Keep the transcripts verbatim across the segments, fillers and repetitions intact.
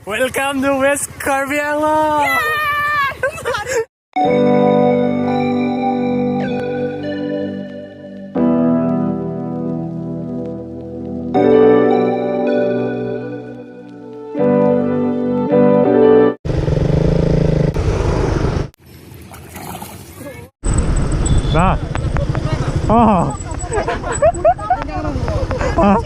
Welcome to West Karbi Anglong. Nah. Oh. Ah.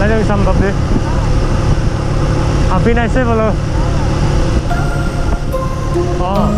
Ladak bisa mengkap deh. Api naik sih bolo. Oh.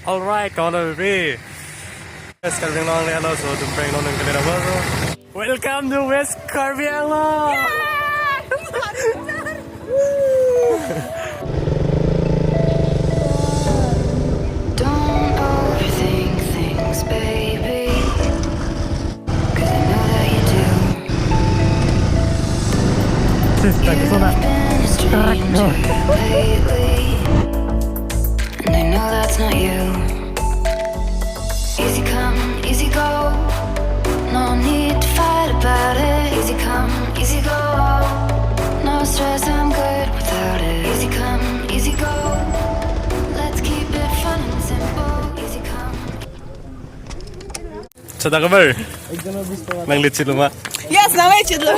Alright, kawan P V P. West Karbi Anglong le alo, so tum prank non nang kalian apa so? Welcome to West Karbi Anglong. Don't overthink things, baby. 'Cause I know that you do. Sis, thank you so much. You've been a stranger lately, and I know that's not you. Easy come, easy go. No need to fight about it. Easy come, easy go. No stress, I'm good without it. Easy come, easy go. Let's keep it fun and simple. Easy come. Seta kabar? Nang-lead si lo ma? Yes, nang-lead si lo.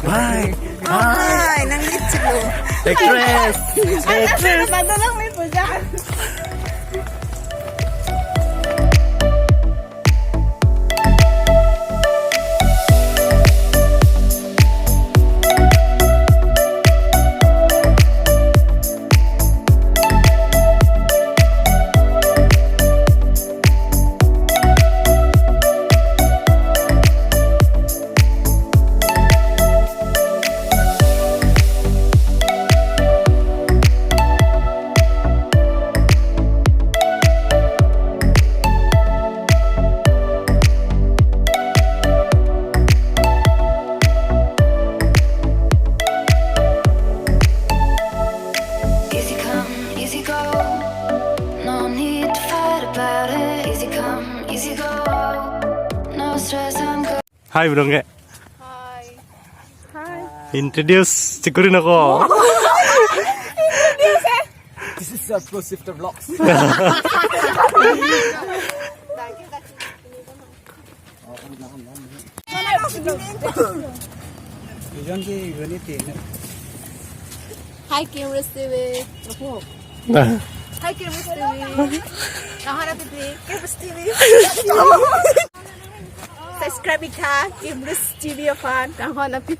Hi. Hi, nang-lead si lo. Actress. Actress. Mata nang-lead po dyan. Easy come, easy go. No need to fight about it. Easy come, easy go. No stress, I'm good. Hi, bro, nge. Hi. Hi. Introduce, chikuri noko. This is Sir Pro Shifter Vlogs. Hi, Kimrus T V. Nah. Hi, Kimrus T V. Kahan aphi, Kimrus T V. Subscribe ik tha, Kimrus T V aphan. Kahan aphi.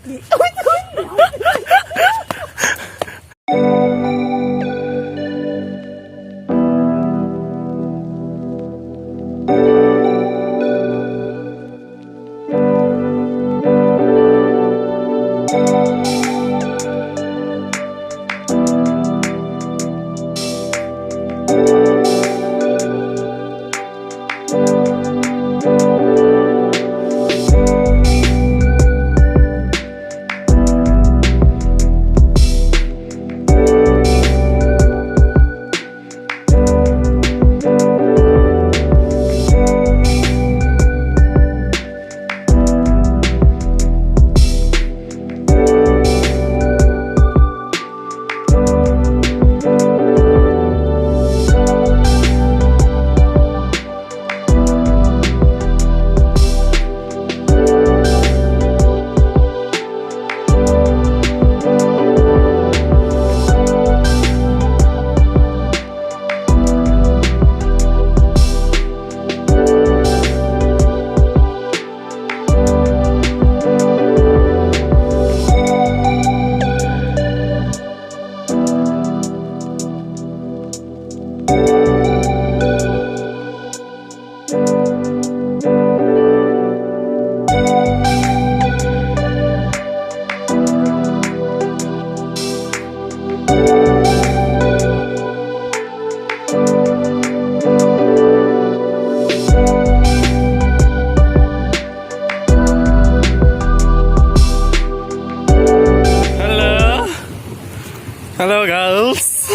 Hello. Hello, girls.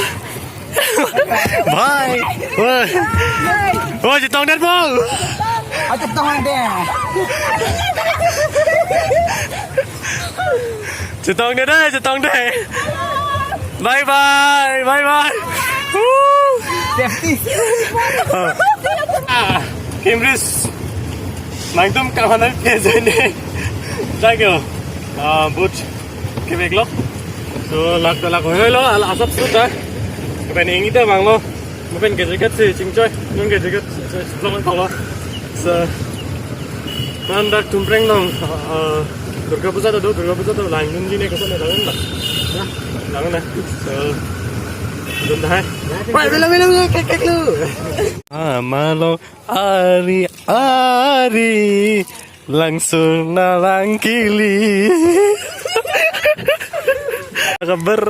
Bye. Wah. Wah, chetongdet, bang. Ayo, chetongdet. Chetongdet, eh, chetongdet. Bye, bye. Bye, bye. Woo. Safety. Ah, Kimrus. Nangtum kahan aphi jai ne. Thank you. Ah, but kevek lo. So, lak ta lak hoi lo, ala asap sut ta. Pen ingni ta vanglo. Pen ke jacket si chingchoi. Non ke jacket si chingchoi. So, non dak Tumpreng along, uh, Durga Puja ta do, Durga Puja ta lang nun jine kasan lang na. Lang na. So, dun dai. Wai, bela, bela, bela, kek, kek lu. Ah, malo. Ari, ari, langsung nalang kili. Kabar.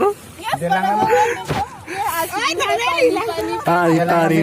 Ari, ari.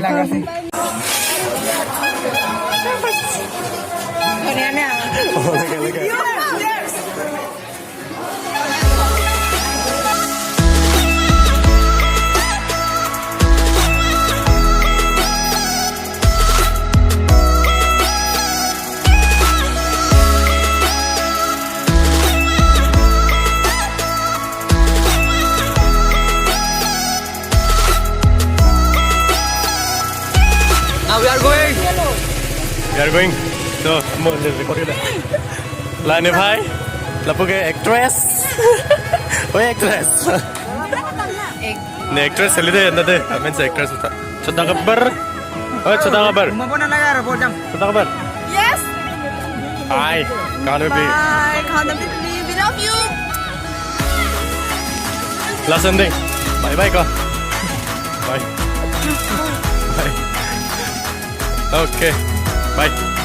Now we are going. We Going. So, mo, record kita. La ne bhai. Lapu ke actress. Oi, actress. Ne actress sali de, na de. Amen se actress uta. Chota kabar. Oh, chota kabar. Mau pun lagi ada bojang. Chota kabar. Yes. Hi, Khanapli. Bye, Khanapli. We love you. Last ending. Bye bye ko. Bye. Bye. Okay. Bye.